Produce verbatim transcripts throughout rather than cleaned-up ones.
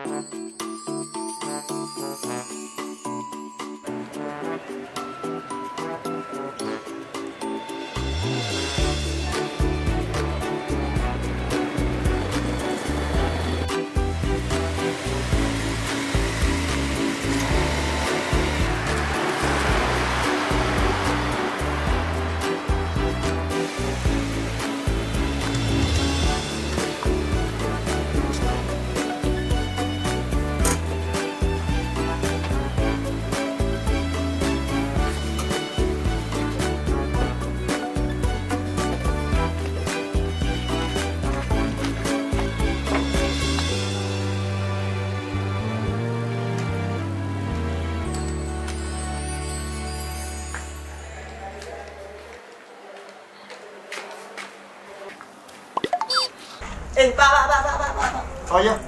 Eh, Pak, Pak, Pak, Pak, Pak, Pak, Pak. Oh, iya.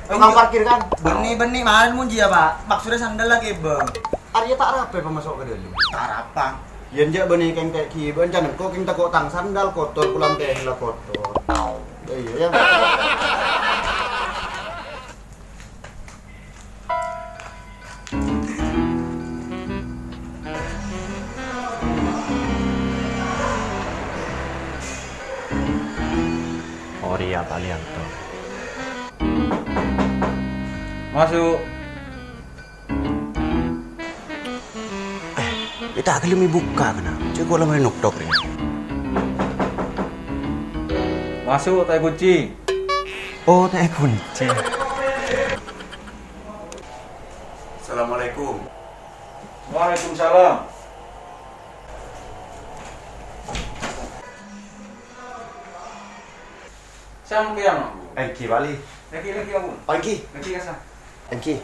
Tang parkir, kan? Bânnè, bânnè, marèn mon jiyâ, Pak. Maksudnya sandal lagi, Bang. Arèya ta' arapa, Pak, maso' ka dâlem? Ta' arapa. Yâ, enjâ' bânnè kèng kè' ghibâ, can engko' kèng tako' tang sandal kotor, pulang tèhèng la kotor. Iyâ, iyâ. Orèya Pak Lianto. Maso'. Eh, ta' ghellem èbukka', kèna. Cè' ko' la marè noktok, rè. Maso', ta' èkunci. Oh, ta' èkunci. Assalamualaikum. Waalaikumsalam. Sampèyan, Ampon. Èngghi, Pak Li. Lagi, lagi, Ampon. Oh, èngghi. Lagi, kasa. Èngghi.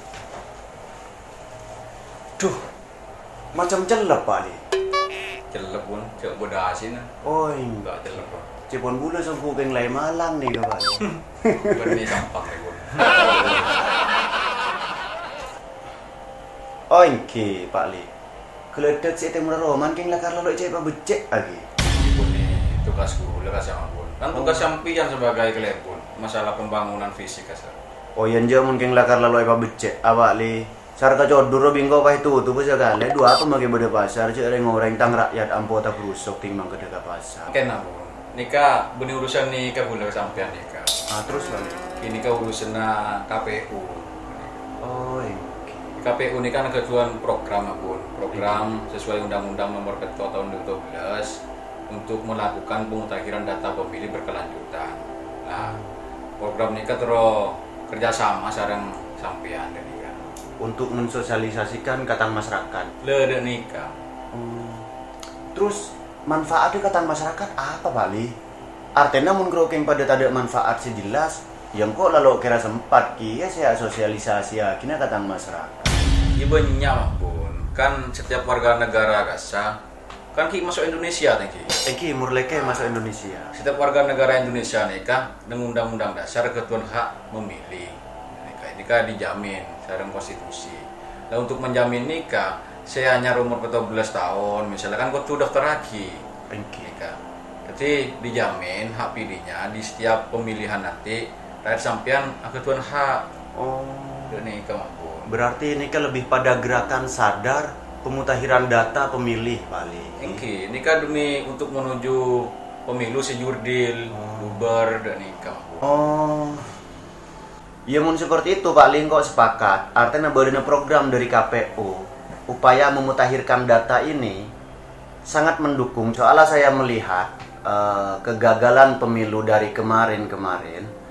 Duh, macem cellep, Pak Li. Cellep, Pon. Cè' bâdâ asina. Oh, èngghi. Enggak cellep, Pon. Cè' pon bulâ songko' kèng laè malang nèka, Pak Li. Bânnè sampang, rè, Pon. Oh, èngghi, Pak Li. Ghâlâdhâk sè ètemorra roman kèng lakar laloè cè' pabecce' aghi. Ghun è tugas kaulâ, kassa' ampon. Kan tugas sampèyan sebagai kalèbun, masalah pembangunan fisik, kassa'. Oh, iyâ, enjâ' mon kèng lakar laloè pabecce', Pak Li. Sar ka codhur bingko paè tutup sakalè, dhu apa makè bâdâ pasar, cè' rèng-orèng tang ra'yat ampo tabrusok tèng mangkadhâ ka pasar. Kèna, Pon. Nèka bânnè urusan nèka kaulâ ka sampèyan nèka. Ah, terus, Pak? Nèka urusanna K P U. Oh, èngghi. K P U nèka kan ghâdhuwân program, Pon. Program sesuai Undang-Undang Nomor Pètto Tahun dua ribu dua belas untuk melakukan pemutakhiran data pemilih berkelanjutan. Nah, program nèka terro kerjasama sareng sampèyan, dhâ' nèka. Untuk mensosialisasikan ka tang masyarakat. Lè, dhâ' nèka. Hmm. Terus, manfaatnya ka tang masyarakat apa, Pak Li? Artèna mon kèng padâ tadâ' manfaat sè jelas, ya engko' lalo' kèra sempat kèya sè asosialisasiaghina ka tang masyarakat. Iyâ bânnya', Pon. Kan setiap warga negara kassa', kan ghi' maso' Indonesia, ta' ghi'? Èngghi, mor lèkè maso' Indonesia. Setiap warga negara Indonesia nèka, neng Undang-Undang Dasar ghâdhuwân hak memilih. Nèka, nèka dijamin sareng konstitusi. Lah, untuk menjamin nèka, sè anyar umur pètto belas taon, misalnya kan kodhu daftarraghi. Èngghi. Nèka. Dhâddhi, dijamin hak pilihnya di setiap pemilihan nanti, rakyat sampèyan aghâdhuwân hak. Oh. Dhâ' nèka, Pon. Berarti nèka lebih pada gerakan sadar pemutakhiran data pemilih, Pak Li. Èngghi, nèka demi untuk menuju pemilu sè jurdil, oh, bubar, dhâ' nèka, Pon. Oh. Ya, mon seperti itu, Pak Li, engko' sepakat. Artèna bâdâna program dari K P U, upaya memutakhirkan data ini sangat mendukung. Soalnya saya melihat, eh, kegagalan pemilu dari kemarin-kemarin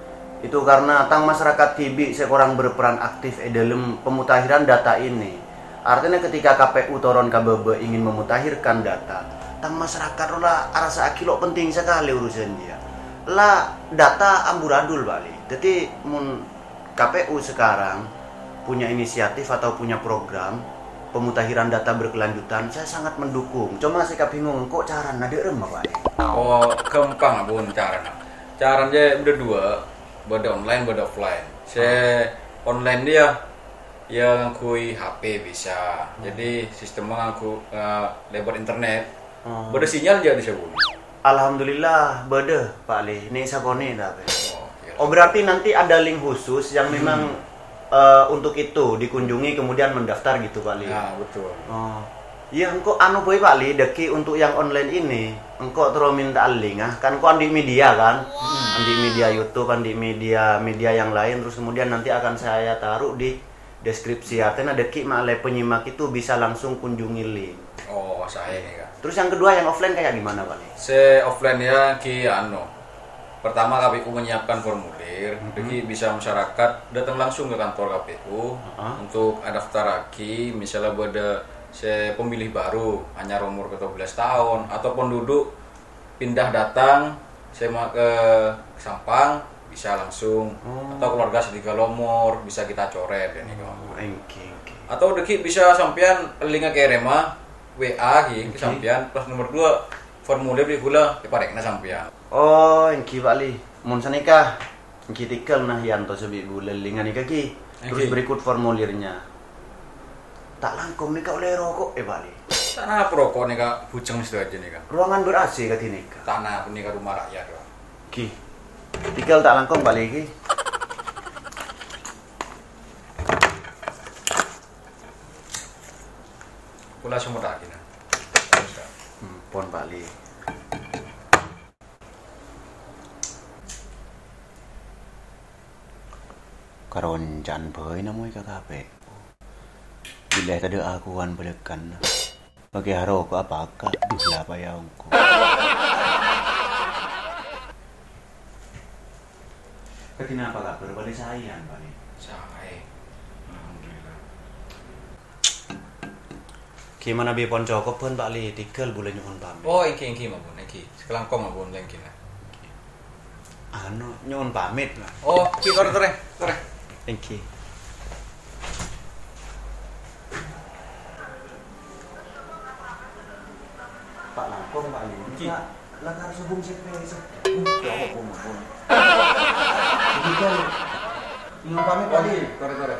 itu karena tang masyarakat dhibi' sè kurang berperan aktif è dâlem pemutakhiran data ini. Artèna ketika K P U toron ka bâbâ ingin memutakhirkan data, tang masyarakat rowa arasa'aghi lo' penting sakalè urusan jiyâ. La data amburadul, Pak Li. Dhâddhi, mon K P U sekarang punya inisiatif atau punya program pemutakhiran data berkelanjutan, saya sangat mendukung. Cuma sè kabingung, engko' carana dâ' remma, Pak Li? Oh, ghâmpang, Pon, carana. Carana jiyâ bâdâ dua, bâdâ online, bâdâ offline. Sè online nèka, ya, ya ngangghuy H P bisa. Jadi, sistemnya ngangghuy, eh, lewat internet. Hmm. Bâdâ sinyal jiyâ di Sewun? Alhamdulillah, bâdâ, Pak Li. Nè' sakonè' tapè. Oh, ya. Oh, berarti nanti ada link khusus yang, hmm, memang eh, untuk itu dikunjungi kemudian mendaftar gitu, Pak Li? Ya, betul. Oh. Iya, engko' anu bhâi, Pak Li, dâgghi' untuk yang online ini, engko' terro minta link, ah. Kan engko' andi' media, kan? Hmm. Andi' media YouTube, andi' media, media yang lain, terus kemudian nanti akan saya taruh di deskripsi. Artinya dâgghi' ma'lè penyimak itu bisa langsung kunjungi link. Oh, saè nèka. Terus yang kedua, yang offline kayak gimana, Pak Li? Sè offline ya, ki anu. Pertama, K P U menyiapkan formulir, Mhm. jadi bisa masyarakat datang langsung ke kantor K P U Heeh. untuk adaftaragi, misalnya bâdâ sè pemilih baru, anyar umur ke dua belas tahun, atau penduduk pindah datang sè ma-, ke Sampang, bisa langsung, Oh. atau keluarga sè tiga lomor, bisa kita coret, ya, nih, Oh, kawan. Èngghi, èngghi. Atau dâgghi' bisa sampèyan link-nya kèrèma, W A, ki, Èngghi. Sampèyan, pas nomor dua, formulir bi' ghulâ, èparèngana sampèyan. Oh, èngghi, Pak Li. Mon sanèka, èngghi tèghâl nah èantos bi' ghulâ link-nga nèka, ki. Terus Èngghi. Berikut formulirnya. Ta' langkong nèka ollè roko', eh, Pak Li. Ta' napa roko' nèka bujeng sèdhâjâ nèka. Ruangan ber-A C kadhi nèka. Ta' napa nèka rumah rakyat, Pak. Ki. Tèghâl ta' langkong, Pak Li, ki. Kula somodhâghi, nah. Hmm, pon, Pak Li. Karonca'an bhâi namoy ka K P U. Bilâ tadâ' akowan bâlâkana. Paghi' aroko'a paka', duh, la apa ya ongko. Kadhi napa kabhâr, Pak Li, saèyan, Pak Li? Saè. Alhamdulillah. Ghi manabi pon cokop bân, Pak Li, tèghâl bulâ nyo'on pamit. Oh, èngghi, èngghi, mapon, èngghi. Sakalangkong, mapon, èngghi, nah. Anu, nyo'on pamit, nah. Oh, ghi, torè, torè, torè. Èngghi. Pak langkong, Pak Li. Èngghi. Pak, la karo sobung sè pèsè. Uh, ya ampon, ampon. Èngghi, kan. Nyo'on pamit, Pak Li. Torè, torè.